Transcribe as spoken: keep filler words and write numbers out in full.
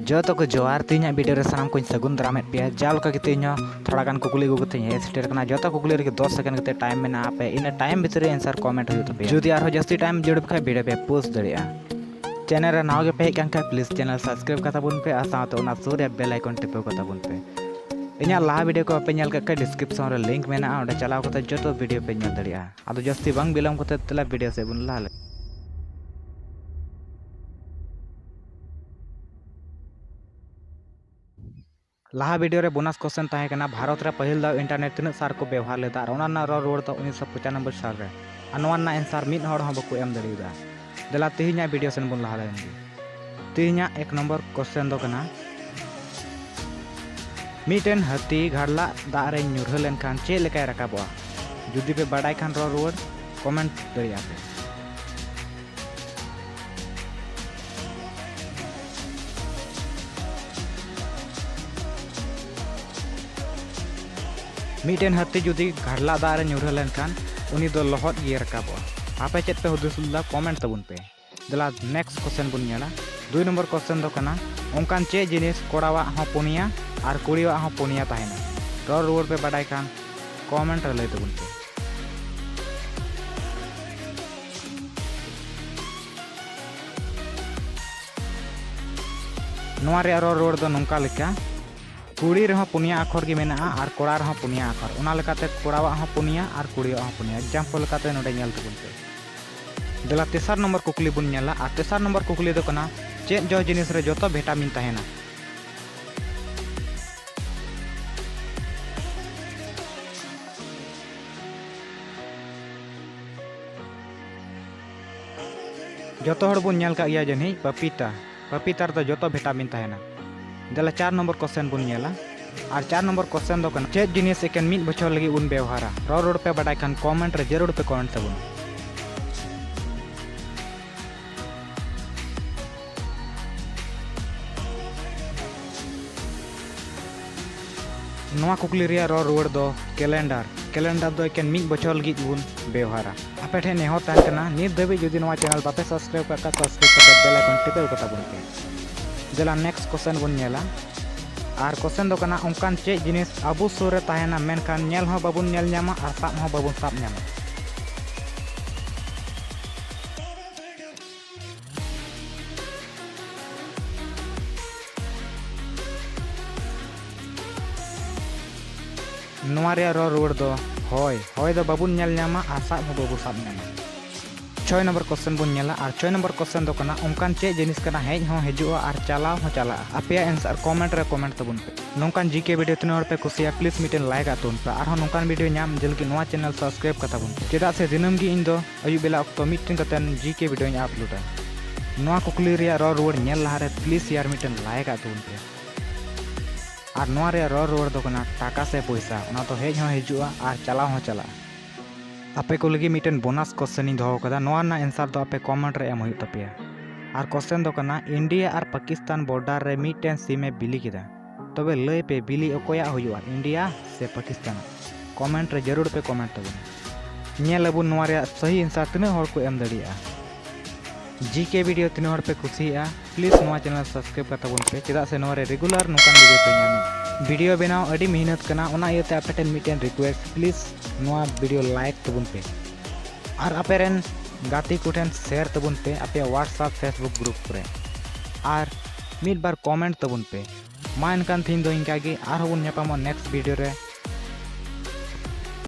ᱡᱚᱛᱚ ᱠᱚ ᱡᱚᱦᱟᱨ᱾ ᱛᱮᱦᱮᱧᱟᱜ video ᱨᱮ ᱥᱟᱱᱟᱢ ᱠᱚᱧ ᱥᱟᱹᱜᱩᱱ ᱫᱟᱨᱟᱢᱮᱫ ᱯᱮᱭᱟ᱾ ᱡᱟᱣ ᱞᱮᱠᱟ ᱜᱮ ᱛᱮᱦᱮᱧ ᱦᱚᱸ ᱛᱷᱚᱲᱟ ᱜᱟᱱ ᱠᱩᱠᱞᱤ ᱟᱹᱜᱩ ᱠᱟᱛᱮ ᱤᱧ ᱦᱮᱡ ᱥᱮᱴᱮᱨ ᱠᱟᱱᱟ᱾ ᱡᱚᱛᱚ ᱠᱩᱠᱞᱤ ᱨᱮᱜᱮ ᱫᱚᱥ second ᱠᱟᱛᱮ time ᱢᱮᱱᱟᱜᱼᱟ, ᱟᱯᱮ ᱤᱱᱟᱹ time ᱵᱷᱤᱛᱨᱤ ᱨᱮ answer comment ᱦᱩᱭᱩᱜ ᱛᱟᱯᱮᱭᱟ᱾ ᱡᱩᱫᱤ ᱟᱨᱦᱚᱸ ᱡᱟᱹᱥᱛᱤ time ᱡᱟᱹᱨᱩᱲ ᱯᱮ ᱠᱷᱟᱡ video ᱯᱮ post ᱫᱟᱲᱮᱭᱟᱜᱼᱟ᱾ Channel ᱨᱮ ᱱᱟᱣᱟ ᱜᱮᱯᱮ ᱦᱮᱡ ᱠᱟᱱ ᱠᱷᱟᱡ please channel subscribe ᱠᱟᱛᱟ ᱵᱚᱱ ᱯᱮ ᱟᱨ ᱥᱟᱶᱛᱮ ᱚᱱᱟ ᱥᱩᱨ ᱨᱮ bell icon ᱴᱤᱯᱟᱹᱣ ᱠᱟᱛᱟ ᱵᱚᱱ ᱯᱮ᱾ ᱤᱧᱟᱹᱜ ᱞᱟᱦᱟ video ᱠᱚ ᱵᱟᱯᱮ ᱧᱮᱞ ᱠᱟᱜ ᱠᱷᱟᱡ description ᱨᱮ link ᱢᱮᱱᱟᱜᱼᱟ, ᱚᱸᱰᱮ ᱪᱟᱞᱟᱣ ᱠᱟᱛᱮ ᱡᱚᱛᱚ video ᱯᱮ ᱧᱮᱞ ᱫᱟᱲᱮᱭᱟᱜᱼᱟ᱾ ᱟᱫᱚ ᱡᱟᱹᱥᱛᱤ ᱵᱟᱝ ᱵᱤᱞᱚᱢ ᱠᱟᱛᱮ ᱫᱮᱞᱟ video ᱥᱮᱫ ᱵᱚᱱ ᱞᱟᱦᱟ ᱞᱮᱱ᱾ ᱞᱟᱦᱟ video ᱨᱮ bonus question ᱛᱟᱦᱮᱸ ᱠᱟᱱᱟ, ᱵᱷᱟᱨᱚᱛ ᱨᱮ ᱯᱟᱹᱦᱤᱞ ᱫᱷᱟᱣ internet ᱛᱤᱱᱟᱹᱜ ᱥᱟᱞ ᱨᱮᱠᱚ ᱵᱮᱣᱦᱟᱨ ᱞᱮᱫᱟ? ᱟᱨ ᱚᱱᱟ ᱨᱮᱱᱟᱜ ᱨᱚᱲ ᱨᱩᱣᱟᱹᱲ ᱫᱚ ᱩᱱᱤᱥᱥᱚ ᱯᱚᱸᱪᱟᱱᱚᱵᱵᱳᱭ ᱥᱟᱞ ᱨᱮ᱾ ᱟᱨ ᱱᱚᱣᱟ ᱨᱮᱱᱟᱜ answer ᱢᱤᱫ ᱦᱚᱲ ᱦᱚᱸ ᱵᱟᱠᱚ ᱮᱢ ᱫᱟᱲᱮᱭᱟᱫᱟ᱾ ᱫᱮᱞᱟ ᱛᱮᱦᱮᱧᱟᱜ video ᱥᱮᱱ ᱵᱚᱱ ᱞᱟᱦᱟ ᱞᱮᱱ ᱜᱮ᱾ ᱛᱮᱦᱮᱧᱟᱜ ᱮᱠ ᱱᱚᱢᱵᱚᱨ question ᱫᱚ ᱠᱟᱱᱟ, ᱢᱤᱫᱴᱮᱱ ᱦᱟᱹᱛᱤ ᱜᱷᱟᱰᱞᱟᱜ ᱫᱟᱜ ᱨᱮ ᱧᱩᱨᱦᱟᱹ ᱞᱮᱱᱠᱷᱟᱱ ᱪᱮᱫ ᱞᱮᱠᱟᱭ ᱨᱟᱠᱟᱵᱚᱜᱼᱟ? ᱡᱩᱫᱤ ᱯᱮ ᱵᱟᱰᱟᱭ ᱠᱷᱟᱱ ᱨᱚᱲ ᱨᱩᱣᱟᱹᱲ comment ᱫᱟᱲᱮᱭᱟᱜᱼᱟ ᱯᱮ᱾ ᱢᱤᱫᱴᱮᱱ ᱦᱟᱹᱛᱤ ᱡᱩᱫᱤ ᱜᱷᱟᱰᱞᱟᱜ ᱫᱟᱜ ᱨᱮ ᱧᱩᱨᱦᱟᱹ ᱞᱮᱱᱠᱷᱟᱱ ᱩᱱᱤ ᱫᱚ ᱞᱚᱦᱚᱫ ᱜᱮᱭ ᱨᱟᱠᱟᱵᱚᱜᱼᱟ᱾ ᱟᱯᱮ ᱪᱮᱫ ᱯᱮ ᱦᱩᱫᱤᱥ ᱞᱮᱫᱟ comment ᱛᱟᱵᱚᱱ ᱯᱮ᱾ ᱫᱮᱞᱟ next question ᱵᱚᱱ ᱧᱮᱞᱟ᱾ ᱫᱩᱭ ᱱᱚᱢᱵᱚᱨ question ᱫᱚ ᱠᱟᱱᱟ, ᱚᱱᱠᱟᱱ ᱪᱮᱫ ᱡᱤᱱᱤᱥ ᱠᱚᱲᱟᱣᱟᱜ ᱦᱚᱸ ᱯᱩᱱᱭᱟ ᱟᱨ ᱠᱩᱲᱤᱣᱟᱜ ᱦᱚᱸ ᱯᱩᱱᱭᱟ ᱛᱟᱦᱮᱱᱟ? ᱨᱚᱲ ᱨᱩᱣᱟᱹᱲ ᱯᱮ ᱵᱟᱰᱟᱭ ᱠᱷᱟᱱ comment ᱨᱮ ᱞᱟᱹᱭ ᱛᱟᱵᱚᱱ ᱯᱮ᱾ ᱱᱚᱣᱟ ᱨᱮᱭᱟᱜ ᱨᱚᱲ ᱨᱩᱣᱟᱹᱲ ᱫᱚ ᱱᱚᱝᱠᱟ ᱞᱮᱠᱟ, ᱠᱩᱲᱤ ᱨᱮᱦᱚᱸ ᱯᱩᱱᱭᱟ ᱟᱠᱷᱚᱨ ᱜᱮ ᱢᱮᱱᱟᱜᱼᱟ ᱟᱨ ᱠᱚᱲᱟ ᱨᱮᱦᱚᱸ ᱯᱩᱱᱭᱟ ᱟᱠᱷᱚᱨ, ᱚᱱᱟ ᱞᱮᱠᱟᱛᱮ ᱠᱚᱲᱟᱣᱟᱜ ᱦᱚᱸ ᱯᱩᱱᱭᱟ ᱟᱨ ᱠᱩᱲᱤᱭᱟᱜ ᱦᱚᱸ ᱯᱩᱱᱭᱟ᱾ Example ᱞᱮᱠᱟᱛᱮ ᱱᱚᱰᱮ ᱧᱮᱞ ᱛᱟᱵᱚᱱ ᱯᱮ᱾ ᱫᱮᱞᱟ ᱛᱮᱥᱟᱨ ᱱᱚᱢᱵᱚᱨ ᱠᱩᱠᱞᱤ ᱵᱚᱱ ᱧᱮᱞᱟ, ᱟᱨ ᱛᱮᱥᱟᱨ ᱱᱚᱢᱵᱚᱨ ᱠᱩᱠᱞᱤ ᱫᱚ ᱠᱟᱱᱟ, ᱪᱮᱫ ᱡᱚ ᱡᱤᱱᱤᱥ ᱨᱮ ᱡᱚᱛᱚ vitamin ᱛᱟᱦᱮᱱᱟ? ᱡᱚᱛᱚ ᱦᱚᱲ ᱵᱚᱱ ᱧᱮᱞ ᱠᱟᱜ ᱜᱮᱭᱟ ᱡᱟᱹᱱᱤᱡ ᱯᱟᱯᱤᱛᱟ᱾ ᱯᱟᱯᱤᱛᱟ ᱨᱮᱫᱚ ᱡᱚᱛᱚ vitamin ᱛᱟᱦᱮᱱᱟ᱾ ᱫᱮᱞᱟ ᱪᱟᱨ ᱱᱚᱢᱵᱚᱨ question ᱵᱚᱱ ᱧᱮᱞᱟ᱾ ᱟᱨ ᱪᱟᱨ ᱱᱚᱢᱵᱚᱨ question ᱫᱚ ᱠᱟᱱᱟ, ᱪᱮᱫ ᱡᱤᱱᱤᱥ ᱮᱠᱮᱱ ᱢᱤᱫ ᱵᱚᱪᱷᱚᱨ ᱞᱟᱹᱜᱤᱫ ᱵᱚᱱ ᱵᱮᱣᱦᱟᱨᱟ? ᱨᱚᱲ ᱨᱚᱲ ᱯᱮ ᱵᱟᱰᱟᱭ ᱠᱷᱟᱱ comment ᱨᱮ ᱡᱟᱹᱨᱩᱲ ᱯᱮ comment ᱛᱟᱵᱚᱱᱟ᱾ ᱱᱚᱣᱟ ᱠᱩᱠᱞᱤ ᱨᱮᱭᱟᱜ ᱨᱚᱲ ᱨᱩᱣᱟᱹᱲ ᱫᱚ calendar᱾ Calendar ᱫᱚ ᱮᱠᱮᱱ ᱢᱤᱫ ᱵᱚᱪᱷᱚᱨ ᱞᱟᱹᱜᱤᱫ ᱵᱚᱱ ᱵᱮᱣᱦᱟᱨᱟ᱾ ᱟᱯᱮ ᱴᱷᱮᱱ ᱱᱮᱦᱚᱨ ᱛᱟᱦᱮᱱ ᱠᱟᱱᱟ, ᱱᱤᱛ ᱫᱷᱟᱹᱵᱤᱡ ᱡᱩᱫᱤ ᱱᱚᱣᱟ channel ᱵᱟᱯᱮ subscribe ᱠᱟᱜ ᱠᱷᱟᱱ subscribe ᱠᱟᱛᱮ bell icon ᱴᱤᱯᱟᱹᱣ ᱠᱟᱛᱟ ᱵᱚᱱ ᱯᱮ᱾ ᱫᱮᱞᱟ next question ᱵᱚᱱ ᱧᱮᱞᱟ᱾ ᱟᱨ question ᱫᱚ ᱠᱟᱱᱟ, ᱚᱱᱠᱟᱱ ᱪᱮᱫ ᱡᱤᱱᱤᱥ ᱟᱵᱚ ᱥᱩᱨ ᱨᱮ ᱛᱟᱦᱮᱱᱟ, ᱢᱮᱱᱠᱷᱟᱱ ᱧᱮᱞ ᱦᱚᱸ ᱵᱟᱵᱚᱱ ᱧᱮᱞ ᱧᱟᱢᱟ ᱟᱨ ᱥᱟᱵ ᱦᱚᱸ ᱵᱟᱵᱚᱱ ᱥᱟᱵ ᱧᱟᱢᱟ? ᱱᱚᱣᱟ ᱨᱮᱭᱟᱜ ᱨᱚᱲ ᱨᱩᱣᱟᱹᱲ ᱫᱚ ᱦᱚᱭ᱾ ᱦᱚᱭ ᱫᱚ ᱵᱟᱵᱚᱱ ᱧᱮᱞ ᱧᱟᱢᱟ ᱟᱨ ᱥᱟᱵ ᱦᱚᱸ ᱵᱟᱵᱚ ᱥᱟᱵ ᱧᱟᱢᱟ᱾ ᱪᱷᱚᱭ ᱱᱚᱢᱵᱚᱨ question ᱵᱚᱱ ᱧᱮᱞᱟ᱾ ᱟᱨ ᱪᱷᱚᱭ ᱱᱚᱢᱵᱚᱨ question ᱫᱚ ᱠᱟᱱᱟ, ᱚᱱᱠᱟᱱ ᱪᱮᱫ ᱡᱤᱱᱤᱥ ᱠᱟᱱᱟ ᱦᱮᱡ ᱦᱚᱸ ᱦᱤᱡᱩᱜᱼᱟ ᱟᱨ ᱪᱟᱞᱟᱣ ᱦᱚᱸ ᱪᱟᱞᱟᱜᱼᱟ? ᱟᱯᱮᱭᱟᱜ answer comment ᱨᱮ comment ᱛᱟᱵᱚᱱ ᱯᱮ᱾ ᱱᱚᱝᱠᱟᱱ GK video ᱛᱤᱱᱟᱹᱜ ᱦᱚᱲ ᱯᱮ ᱠᱩᱥᱤᱭᱟᱜᱼᱟ, please ᱢᱤᱫᱴᱮᱱ like ᱟᱜ ᱛᱟᱵᱚᱱ ᱯᱮ᱾ ᱟᱨᱦᱚᱸ ᱱᱚᱝᱠᱟᱱ video ᱧᱟᱢ ᱞᱟᱹᱜᱤᱫ ᱱᱚᱣᱟ channel subscribe ᱠᱟᱛᱟ ᱵᱚᱱ ᱯᱮ, ᱪᱮᱫᱟᱜ ᱥᱮ ᱫᱤᱱᱟᱹᱢ ᱜᱮ ᱤᱧ ᱫᱚ ᱟᱹᱭᱩᱵ ᱵᱮᱞᱟ ᱚᱠᱛᱚ ᱢᱤᱫᱴᱮᱱ ᱠᱟᱛᱮᱱ GK videoᱧ uploadᱟ᱾ ᱱᱚᱣᱟ ᱠᱩᱠᱞᱤ ᱨᱮᱭᱟᱜ ᱨᱚᱲ ᱨᱩᱣᱟᱹᱲ ᱧᱮᱞ ᱞᱟᱦᱟᱨᱮ please ᱭᱟᱨ ᱢᱤᱫᱴᱮᱱ like ᱟᱜ ᱛᱟᱵᱚᱱ ᱯᱮ᱾ ᱟᱨ ᱱᱚᱣᱟ ᱨᱮᱭᱟᱜ ᱨᱚᱲ ᱨᱩᱣᱟᱹᱲ ᱫᱚ ᱠᱟᱱᱟ ᱴᱟᱠᱟ ᱥᱮ ᱯᱚᱭᱥᱟ, ᱚᱱᱟ ᱫᱚ ᱦᱮᱡ ᱦᱚᱸ ᱦᱤᱡᱩᱜᱼᱟ ᱟᱨ ᱪᱟᱞᱟᱣ ᱦᱚᱸ ᱪᱟᱞᱟᱜᱼᱟ᱾ ᱟᱯᱮ ᱠᱚ ᱞᱟᱹᱜᱤᱫ ᱢᱤᱫᱴᱮᱱ bonus question ᱤᱧ ᱫᱚᱦᱚ ᱠᱟᱫᱟ, ᱱᱚᱣᱟ ᱨᱮᱱᱟᱜ answer ᱫᱚ ᱟᱯᱮ comment ᱨᱮ ᱮᱢ ᱦᱩᱭᱩᱜ ᱛᱟᱯᱮᱭᱟ᱾ ᱟᱨ question ᱫᱚ ᱠᱟᱱᱟ, ᱤᱱᱰᱤᱭᱟ ᱟᱨ ᱯᱟᱠᱤᱥᱛᱟᱱ border ᱨᱮ ᱢᱤᱫᱴᱮᱱ ᱥᱤᱢ ᱮ ᱵᱤᱞᱤ ᱠᱮᱫᱟ, ᱛᱚᱵᱮ ᱞᱟᱹᱭ ᱯᱮ ᱵᱤᱞᱤ ᱚᱠᱚᱭᱟᱜ ᱦᱩᱭᱩᱜᱼᱟ, ᱤᱱᱰᱤᱭᱟ ᱥᱮ ᱯᱟᱠᱤᱥᱛᱟᱱ? Comment ᱨᱮ ᱡᱟᱹᱨᱩᱲ ᱯᱮ comment ᱛᱟᱵᱚᱱᱟ᱾ ᱧᱮᱞ ᱟᱵᱚᱱ ᱱᱚᱣᱟ ᱨᱮᱭᱟᱜ ᱥᱟᱹᱦᱤ answer ᱛᱤᱱᱟᱹᱜ ᱦᱚᱲ ᱠᱚ ᱮᱢ ᱫᱟᱲᱮᱭᱟᱜᱼᱟ᱾ GK video ᱛᱤᱱᱟᱹᱜ ᱦᱚᱲ ᱯᱮ ᱠᱩᱥᱤᱭᱟᱜᱼᱟ, please ᱱᱚᱣᱟ channel subscribe ᱠᱟᱛᱟ ᱵᱚᱱ ᱯᱮ, ᱪᱮᱫᱟᱜ ᱥᱮ ᱱᱚᱣᱟ ᱨᱮ regular ᱱᱚᱝᱠᱟᱱ video ᱯᱮ ᱧᱟᱢᱟ᱾ Video ᱵᱮᱱᱟᱣ ᱟᱹᱰᱤ ᱢᱮᱦᱱᱚᱛ ᱠᱟᱱᱟ, ᱚᱱᱟ ᱤᱭᱟᱹᱛᱮ ᱟᱯᱮ ᱴᱷᱮᱱ ᱢᱤᱫᱴᱮᱱ request, please ᱱᱚᱣᱟ video like ᱛᱟᱵᱚᱱ ᱯᱮ ᱟᱨ ᱟᱯᱮ ᱨᱮᱱ ᱜᱟᱛᱮ ᱠᱚᱴᱷᱮᱱ share ᱛᱟᱵᱚᱱ ᱯᱮ ᱟᱯᱮᱭᱟᱜ WhatsApp, Facebook group ᱠᱚᱨᱮ᱾ ᱟᱨ ᱢᱤᱫ ᱵᱟᱨ comment ᱛᱟᱵᱚᱱ ᱯᱮ᱾ ᱢᱟ ᱮᱱᱠᱷᱟᱱ ᱛᱤᱦᱤᱧ ᱫᱚ ᱤᱱᱠᱟ ᱜᱮ, ᱟᱨᱦᱚᱸ ᱵᱚᱱ ᱧᱟᱯᱟᱢᱚᱜᱼᱟ next video ᱨᱮ᱾